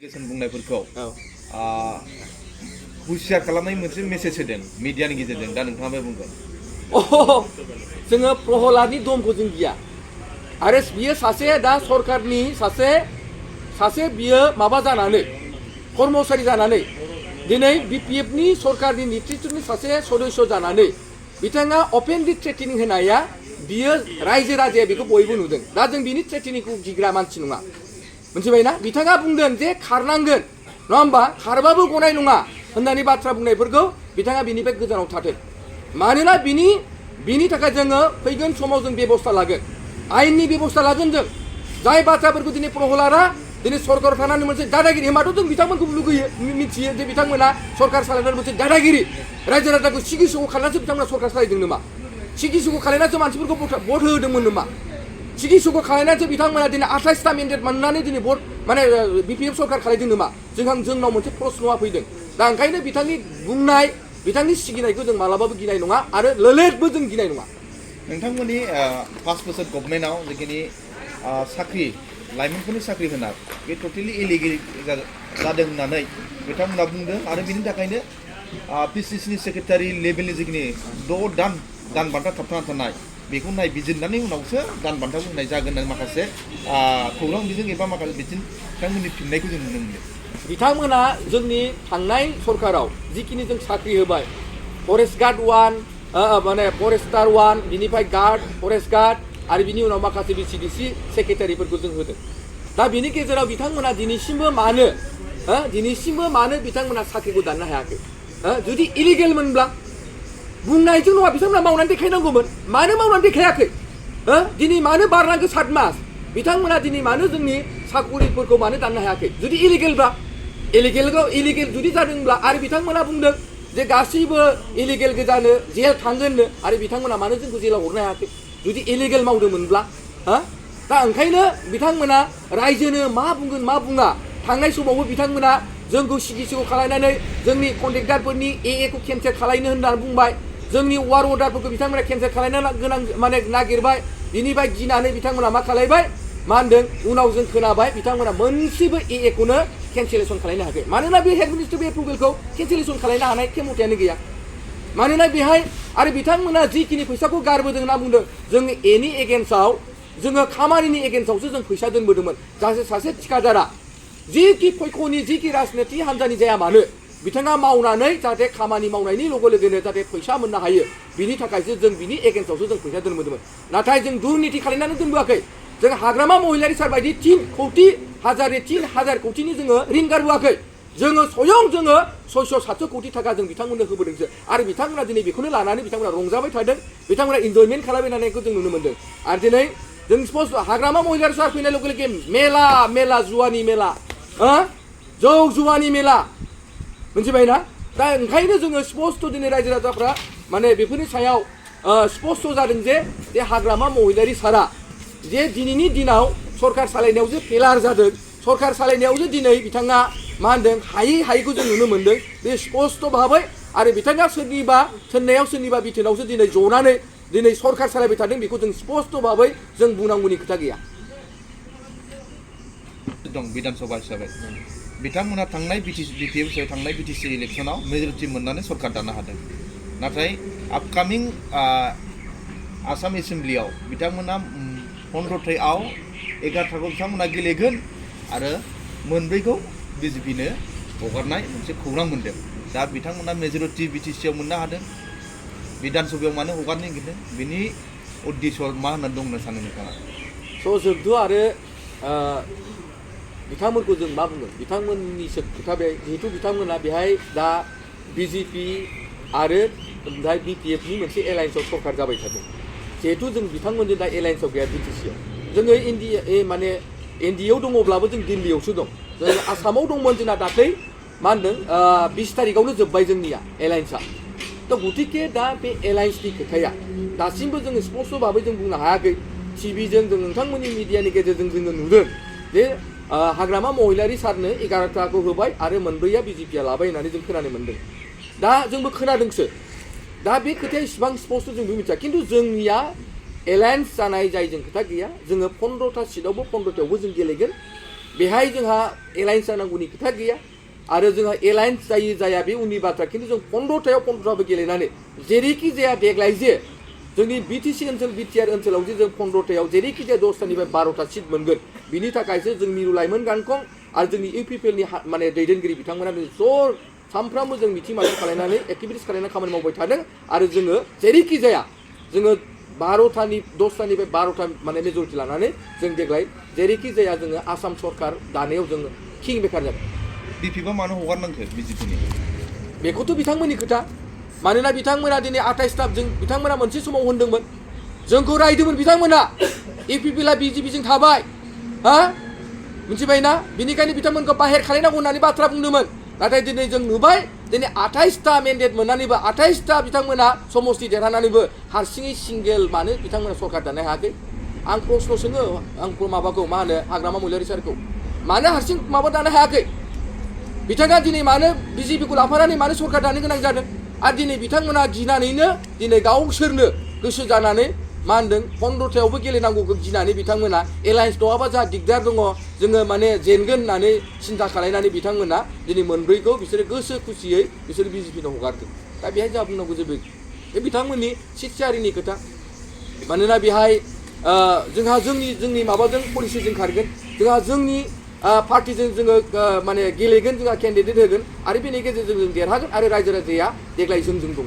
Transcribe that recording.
गेसन बुंनायफोरखौ हुसियार खालामनाय मोनसे मेसेज होदों मिडियानि गेजेरजों दा नोंथाङा बुंगोन जोङो प्रहलादनि दमखौ जों गिया आरो बियो सासे दा सरकारनि सासे बियो माबा जानानै कर्मचारि जानानै दिनै बिपिएफनि सरकारनि नेतृत्वनि सासे सदस्य जानानै बिथाङा अपेनलि थ्रेटेनिं होनाया बियो रायजो राजाया बेखौ बयबो नुदों दा जों बिनि थ्रेटेनिंखौ गिग्रा मानसि नङा मोनथिबायना बिथाङा बुंदों जे खारनांगोन नङा होमबा खारबाबो गनाय नङा होननानै बाथ्रा बुंनायफोरखौ बिथाङा बिनिफ्राय गोजानाव थाथों मानोना बिनि थाखाय जोङो फैगोन समाव जों बेबस्था लागोन आयेननि बेबस्था लागोन जों जाय बाथ्राफोरखौ दिनै प्रहलादा दिनै सरकाराव थानानै मोनसे दादागिरि होनबाथ' जों बिथांमोनखौ लुगैयो मिथियो जे बिथांमोना सरकार सालायनानै मोनसे दादागिरि रायजो राजाखौ सिगि सिगि खालामनानैसो बिथांमोना सरकार सालायदों नामा सिगि सिगि खालामनानैसो मानसिफोरखौ भट होदोंमोन नामा सिगि सिगि खालामनानैसो बिथांमोना दिनै 28टा मेन्डेट मोननानै दिनै भट माने बिपिएफ सरकार खालायदों नामा जोंनाव मोनसे प्रश्नआ फैदों दा ओंखायनो बिथांनि बुंनाय बिथांनि सिगिनायखौ जों मालाबाबो गिनाय नङा आरो लोलेदबो जों गिनाय नङा नोंथांमोननि 5 बोसोर गभर्नमेन्टआव जिखिनि साख्रि लाइमोनफोरनि साख्रि होनाय बे टटेलि इलिगेल जादों होननानै बिथांमोना बुंदों आरो बिनि थाखायनो पिसिसिनि सेक्रेटारि लेभेलनि जिखिनि 6 दान बान्था थाबथाना थानाय बेखौ नायबिजिरनानै उनावसो दान बान्थाखौ होनाय जागोन होननानै माखासे खौरां बिजों एबा माखासे बिथांमोननि फिननायखौ जों नुनो मोनदों बिथांमोना जोंनि थांनाय सरकाराव जिखिनि जों साख्रि होबाय फरेस्ट गार्ड 1 माने फरेस्टार 1 बिनिफ्राय गार्ड फरेस्ट गार्ड आरो बिनि उनाव माखासे बिसिडिसि सेक्रेटारिफोरखौ जों होदों दा बिनि गेजेराव बिथांमोना दिनैसिमबो मानो बिथांमोना साख्रिखौ दाननो हायाखै जुदि इलिगेलमोनब्ला बुंनायजों नङा बिथांमोना मावनानै देखायनांगौमोन मानो मावनानै देखायाखै दिनै मानो बारनांगौ 7 मास बिथांमोना दिनै मानो जोंनि साख्रिफोरखौ मानो दाननो हायाखै जुदि इलिगेल जुदि जादोंब्ला आरो बिथांमोना बुंदों जे गासैबो इलिगेल गोजानो जेल थांगोननो आरो बिथांमोना मानो जोंखौ जेलाव हरनो हायाखै जुदि इलिगेल मावदोंमोनब्ला दा ओंखायनो बिथांमोना रायजोनो मा बुंगोन मा बुङा थांनाय समावबो बिथांमोना जोंखौ सिगि खालायनानै जोंनि कन्ट्रेक्टारफोरनि एखौ केन्सेल खालायनो होननानै बुंबाय जोंनि वार अर्डारफोरखौ बिथांमोना केन्सेल खालायनो गोनां माने नागिरबाय बिनिफ्राय गिनानै बिथांमोना मा खालायबाय मा होनदों उनाव जों खोनाबाय बिथांमोना मोनसेबो एखौनो केन्सेलेसन खालायनो हायाखै मानोना बे हेड मिनिस्ट्रि एप्रुभेलखौ केन्सेलेसन खालायनो हानाय खेमथायानो गैया मानोना बेहाय आरो बिथांमोना जिखिनि फैसाखौ गारबोदों होनना बुंदों जों एनि एगेन्स्टआव जोङो खामानिनि एगेन्स्टआवसो जों फैसा दोनबोदोंमोन जाहाथे सासे थिखादारा जिखि राजनिति हान्जानि जाया मानो बिथाङा मावनानै जाहाथे खामानि मावनायनि लोगो लोगोनो जाहाथे फैसा मोननो हायो बिनि थाखायसो जों बिनि एगेन्स्टआवसो जों फैसा दोनबोदोंमोन नाथाय जों दुर्निति खालायनानै दोनबोआखै जों हाग्रामा महिलारि सार बायदि 3,000 कौटिनि जोङो ऋण गारबोआखै जोङो 600-700 कौटि थाखा जों बिथांमोननो होबोदोंसो आरो बिथांमोना दिनै बेखौनो लानानै बिथांमोना रंजाबाय थादों बिथांमोना इन्जयमेन्ट खालामबाय थानायखौ जों नुनो मोन्दों आरो दिनै जों सप'ज हाग्रामा महिलारि सार फैनाय लोगो लोगो मेला जुवानि मेला जौ जुवानि मेला मोनथिबायना दा ओंखायनो जोङो स्पष्ट दिनै रायजो राजाफ्रा माने बेफोरनि सायाव स्पष्ट जादों जे हाग्रामा महिलारि सारा जे दिनैनि दिनाव सरकार सालायनायाव जे फेलार जादों सरकार सालायनायाव जे दिनै बिथाङा मा होनदों हायैखौ जों नुनो मोन्दों बे स्पष्ट भाबै आरो बिथाङा सोरनिबा बिथोनावसो दिनै जनानै दिनै सरकार सालायबाय थादों बेखौ जों स्पष्ट भाबै जों बुंनांगौनि खोथा गैया दं बिधान सभा हिसाबै बिथांमोना थांनाय बिपिएफ थांनाय बिटिसि इलेक्सनाव मेजरिटि मोननानै सरकार दानो हादों नाथाय आपकामिं आसाम एसेम्ब्लियाव बिथांमोना 15थायाव 11थाखौ बिथांमोना गेलेगोन आरो मोनब्रैखौ बिजेपिनो हगारनाय मोनसे खौरां मोनदों दा बिथांमोना मेजरिटि बिटिसिआव मोननो हादों बिधान सभायाव मानो हगारनो नागिरदों बिनि उद्देश्य मा होननानै दं होनना सानो नोंथाङा जोंथ' आरो बिथांमोनखौ जों मा बुंगोन बिथांमोननिसो खोथा बे जिहेथु बिथांमोना बेहाय दा बिजेपि आरो ओमफ्राय बिपिएफनि मोनसे एलायन्सआव सरकार जाबाय थादों जिहेथु जों बिथांमोनजों दा एलायन्सआव गैया बिटिसिआव जोङो माने एनडिएआव दङब्लाबो जों दिल्लीयावसो दं जों आसामाव दंमोन जोंना दाख्लै मा होनदों 20 तारिखआवनो जोब्बाय जोंनिया एलायन्सआ दा गतिके दा बे एलायन्सनि खोथाया दासिमबो जोङो स्पष्ट भाबै जों बुंनो हायाखै टिभिजों जों नोंथांमोननि मिडियानि गेजेरजों जोङो नुदों जे हाग्रामा महिलारि सारनो 11थाखौ होबाय आरो मोनब्रैया बिजेपिआ लाबाय होननानै जों खोनानो मोन्दों दा जोंबो खोनादोंसो दा बे खोथाया इसिबां स्पष्ट जोंबो मिथिया खिन्थु जोंनिया एलायन्स जानाय जायजों खोथा गैया जोङो 15था सिटआवबो 15थायावबो जों गेलेगोन बेहाय जोंहा एलायन्स जानांगौनि खोथा गैया आरो जोंहा एलायन्स जायो जाया बे उननि बाथ्रा खिन्थु जों 15थायाव 15थाबो गेलेनानै जेरैखि जाया देग्लाय जे जोंनि बिटिसि ओनसोल बिटिआर ओनसोलाव जे जों 15थायाव जेरैखि जाया 10थानिफ्राय 12था सिट मोनगोन बिनि थाखायसो जों मिरु लाइमोन गांखं आरो जोंनि इउपिपिएलनि माने दैदेनगिरि बिथांमोना ज' सानफ्रामबो जों मिथिं माथि खालामनानै एक्टिभिटिस खालामनानै खामानि मावबाय थादों आरो जोङो जेरैखि जाया जोङो 10थानिफ्राय 12था माने मेजरिटि लानानै जों देग्लाय जेरैखि जाया जोङो आसाम सरकार दानायाव जोङो किं मेकार जादों बिपिबा मानो हगारनांगौ बिजेपिनि बेखौथ' बिथांमोननि खोथा मानोना बिथांमोना दिनै 28था जों बिथांमोना मोनसे समाव होनदोंमोन जोंखौ रायदोंमोन बिथांमोना इउपिपिएलआ बिजेपिजों थाबाय हा मिथिबायना बिनिखायनो बिथांमोनखौ बाहेर खालामनांगौ होननानै बाथ्रा बुंदोंमोन नाथाय दिनै जों नुबाय दिनै 28था मेन्डेट मोननानैबो 28था बिथांमोना समस्ति देरहानानैबो हारसिङै सिंगेल मानो बिथांमोना सरकार दानो हायाखै आं प्रश्न सोङो आं माबाखौ मा होनो हाग्रामा महिलारि सारखौ मानो हारसिं माबा दानो हायाखै बिथाङा दिनै मानो बिजेपिखौ लाफानानै मानो सरकार दानो गोनां जादों आरो दिनै बिथांमोना गिनानैनो दिनै गावसोरनो गोसो जानानै मा होनदों 15थायावबो गेलेनांगौखौ गिनानै बिथांमोना एलायन्स नङाबा जा दिगदार दङ जोङो माने जेनगोन होननानै सिन्था खालामनानै बिथांमोना दिनै मोनब्रैखौ बिसोरो गोसो खुसियै बिसोर बिजेपिनो हगारदों दा बेहाय जोंहा बुंनांगौ जेबो बे बिथांमोननि सिटसारिनि खोथा मानोना बेहाय जोंहा जोंनि माबाजों पलिसिजों खारगोन जोंहा जोंनि पार्टिजों जोङो माने गेलेगोन जोंहा केन्डिडेट होगोन आरो बेनि गेजेरजों जों देरहागोन आरो रायजो राजाया देग्लाय जोंजों दङ